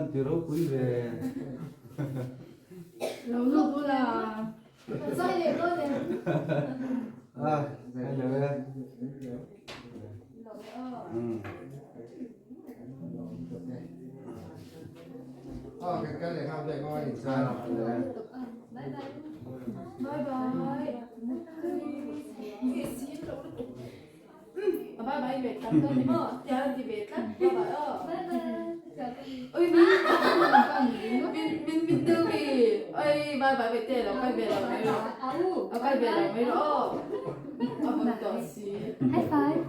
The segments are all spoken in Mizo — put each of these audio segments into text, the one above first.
Van ti ropui ve. Lo lut ula. Zai leh dawn em? Ah, zai lo e. Lo e aw. Aw, kan kal leh nghal daih maw a inchhang. Bye bye. Bye bye. Bye bye ve tlat dawn ni maw? Tiang an ti ve tlat. Bye bye aw. Bye bye. Oi min min min min deuh mi. Oi bye bye ve te lo kai ve lo mai rawh. A kai ve lo mai rawh aw. A vun tawh si. High five.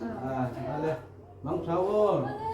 Ah, ale. Mang thau aw.